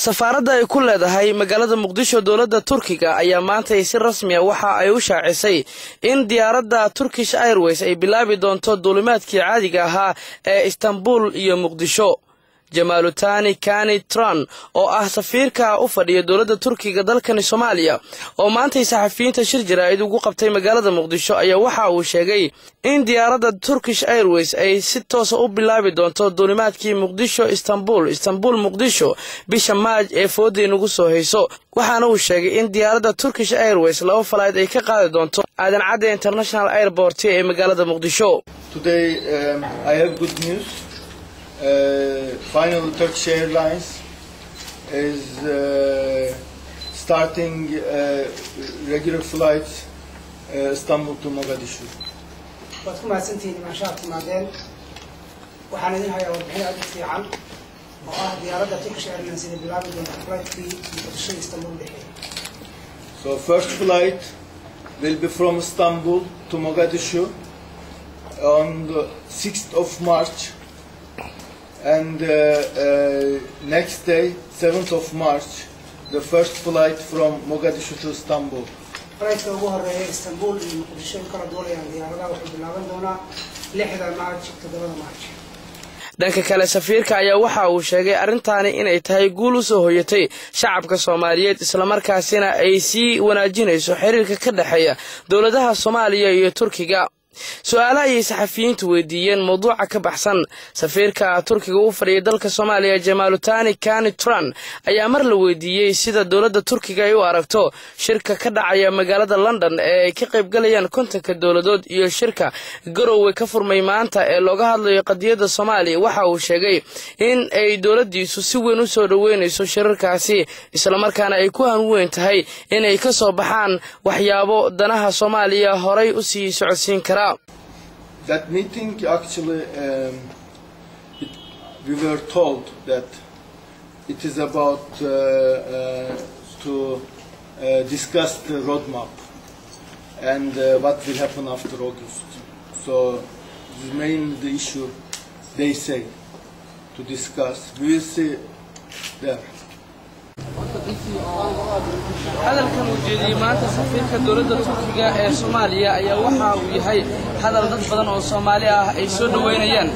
Safaaradda ay ku leedahay magaalada Muqdisho dowladda Turkiga ayaa maanta si rasmi ah waxa ay u shaacisay in diyaaradda Turkish Airways ay bilaabi doonto duulimaadkii caadiga ahaa ee Istanbul iyo Muqdisho. Jamaalutani Kani Tran oo ah safiirka u fadhiya dowladda Turkiga dalkani Soomaaliya oo maantay saxafiyiinta shir jaraa'id ugu qabtay magaalada Muqdisho ayaa waxa uu sheegay in diyaaradda Turkish Airways ay si toosa u bilaabi doonto duulimaadkii Muqdisho Istanbul, Istanbul Muqdisho bisha Maaj ee foodii nagu soo hayso. Waxaana uu sheegay in diyaaradda Turkish Airways laba flight ay ka qaadi doonto Aadan Cadde International Airport ee magaalada Muqdisho. Today I have good news. Finally, Turkish Airlines is starting regular flights Istanbul to Mogadishu. Waad ku mahadsantihiin imaanshaha timaadeen. Waxaan idin hayaa warbixin aad u fiican oo ah diyaaradda Turkish Airlines inay bilaabi doonto flightkii Muqdisho iyo Istanbul dhexeeya. So first flight will be from Istanbul to Mogadishu on the 6th of March, and next day, 7th of March, the first flight from Mogadishu to Istanbul. Flightka ugu horeeya Istanbul iyo Muqdisho u kala duulayaan diyaaradaha wuxuu bilaaban doonaa 6da March, 7da March. Dhanka kale, safiirka ayaa waxa uu sheegay arrintaani inay tahay guul u soo hoyatay shacabka Soomaaliyeed, islamarkaasina ay sii wanaajinayso xiriirka ka dhexeeya dowladaha Soomaaliya iyo Turkiga. Su-aalaha ayay saxafiyiintu weydiiyeen mawduuca ka baxsan safiirka Turkiga u fadhiyay dalka Soomaaliya Jamaalutani Kani Tran ayaa mar la weydiiyey sida dowladda Turkiga ay u aragto shirka ka dhacaya magaalada London ee ay ka qaybgalayaan 50-ka dowladood iyo shirka Garowe ka furmay maanta ee looga hadlayo qadiyadda Soomaaliya, waxa uu sheegay in ay dowladdiisu si weyn u soo dhoweynayso shirarkaasi, islamarkaana ay ku hanweyn tahay inay ka soo baxaan waxyaabo danaha Soomaaliya horay u sii socodsiin karaa. That meeting actually, we were told that it is about to discuss the roadmap and what will happen after August. So this is mainly the issue they say to discuss. We will see there. Hadalkan uu jeediyey maanta safiirka dowladda Turkiga ee Soomaaliya ayaa waxa uu yahay hadal dad badan oo Soomaali ah ay soo dhoweynayaan,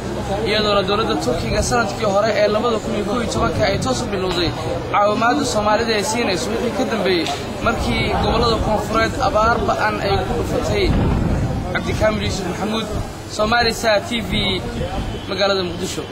iyadoona dowladda Turkiga sanadkii hore ee 2011-ka ay toos u bilowday caawimaadda Soomaalida ay siinayso wixii ka dambeeyey markii gobollada koonfureed abaar ba'an ay ku dhufatay. Cabdikaamil Yuusuf Maxamuud, Soomaali Sat TV, magaalada Muqdisho.